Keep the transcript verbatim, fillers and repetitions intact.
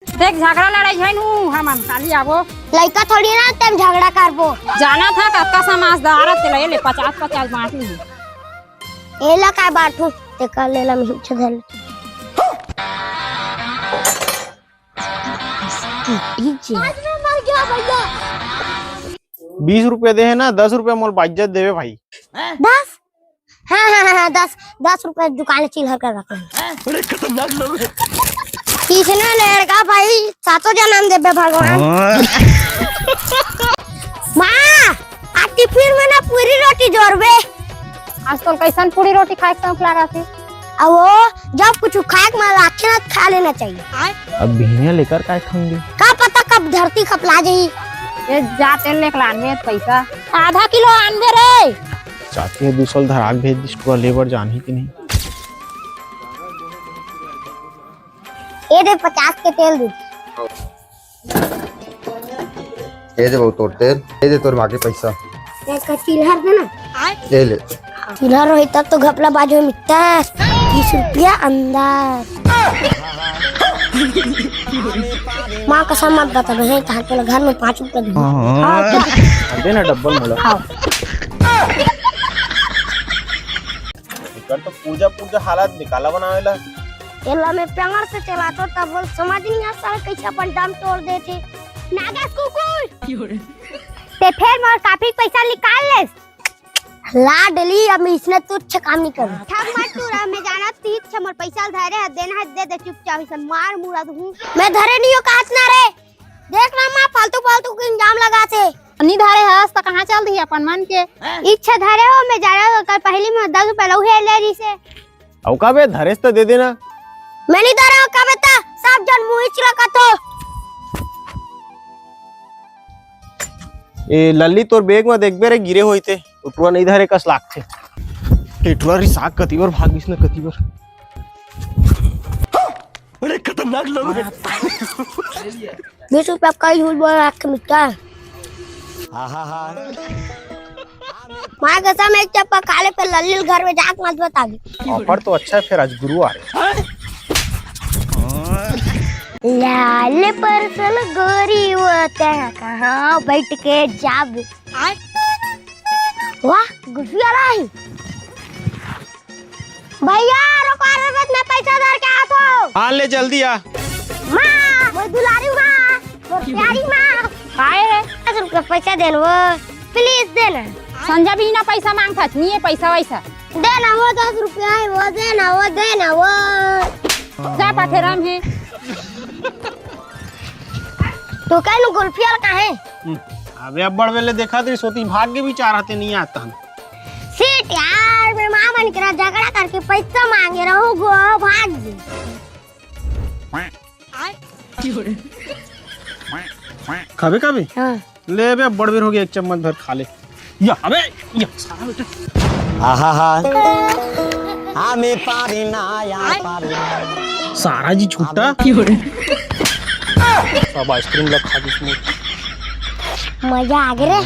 देख, झगड़ा लड़ाई झन हू, हमन खाली आबो। लइका थोड़ी ना, तेम झगड़ा करबो। जाना था कतका समझदार हे, तेला ले पचास पचास बांट ली। एला काय बांटू, ते कर लेला, मैं इच्छा धर लेती। बीस रुपया दे हे ना, दस रुपया मोर बाइज्जत देवे भाई। दस? हाँ, हाँ, हाँ, हाँ, दस, दस रुपया दुकान चिल्हर कर रख ले। अरे, खतरनाक लोग हैं। किसने लड़का भाई, सातों जन्म देबे भगवान। हाँ। माँ, आज टिफिन में ना पूरी रोटी जोरबे। आज तो कैसन पूरी रोटी खाए के शौक लागत हे? अब वो जब कुछ खाए के मन लागथे ना, खा लेना चाहिए। अब बिहनिया लेकर काय खाऊंगी? का पता कब धरती खपला जाही। ये जा तेल लेके लानबे पैसा। आधा किलो आनबे रे। चाची ह दू सौ ल धराक भेज दिस, टुरा ले बर जानही कि नहीं? ये दे पचास के तेल दे। ये दे बहू तोर तेल, ये दे तोर माँ के पैसा। एक का चिल्हर दे ना। ये ले। चिल्हर होई तब तो घपला बाजू मिलता। तीस रुपया अंदर। माँ कसम मत बता बहन, तहां तोला घर में पाँच रुपया दूँ। हाँ, हाँ। दे ना डब्बल मोला। हाँ। एकर तो पूजा पूजा हालत निकाला बनावेला। एला मैं प्यार से चलातो तब बोल समझ नहीं आ साला कैसे अपन दम तोड़ देथे। नागेश कुकुर। ते फेर मोर काफी पैसा निकाल लेस। लाडली, अब मैं इसने तुच्छ काम नहीं करूँ। ठग मत तू रह, मैं जानत तुच्छ मोर पैसा धरे ह, देना है दे दे चुपचाप, इसे मार मुरा दूँ। मैं धरे नहीं हो कहत ना रे। देख ना माँ, फालतू फालतू के इल्जाम लगाथे। नहीं धरे हस त कहाँ चल दिही अपन मन के? इच्छा धरे हो, मैं जाना कल पहली में दस रुपया लउहे ले रही से। अउ का बे, धरेस त दे देना। मैं नहीं धरे हो का बे, त सब जन मुँह चिलकत हो। ए लल्ली, तोर बैग में देखबे रे, गिरे होई ते। टुटुआ नहीं धरे कस लागथे। टेटुआ रिसाक कति बर भागिस न कति बर। बड़े खतरनाक लोग हैं। बीस रुपया का झूठ बोल रहा है मित्र। माँ कसम, एक चप्पा खा ले, फिर लल्ली घर में जाके मत बता दे। ऑफर तो अच्छा है, फिर आज गुरुवार है। लाल परसल गोरी वो तेरा कहाँ बैठ के जाब। वाह, गुल्फी वाला है। भैया, रुको रे, मैं पैसा धर के आत हूँ। हाँ, ले जल्दी आ। माँ, वो दुलारी माँ, वो प्यारी माँ। काय है? दस रुपया पैसा देना वो, please देना। संजा भी ना पैसा मांगथस, नहीं है पैसा वैसा। देना वो दस रुपया है, वो देना, वो देना वो। जा पाठेराम है। तू कहनु गुल्फी वाला का है? अबे अब्बड़ बेले देखा तेरी सोती भाग के भी चाह रहा ते नहीं आता हम। सेठ यार, मैं माँ मन करा झगड़ा करके पैसा मांगे रहूँ गो, भाग जी। खाबे खाबे? हाँ। ले बे, अब्बड़ बेर हो गया, एक चम्मच भर खा ले। या अबे, या सारा बेटा। आहा हा। हमें पारी ना या पारी। सारा जी छुट्टा। सब आइसक्रीम लग खा दिस मोर। मजा आ गया रे।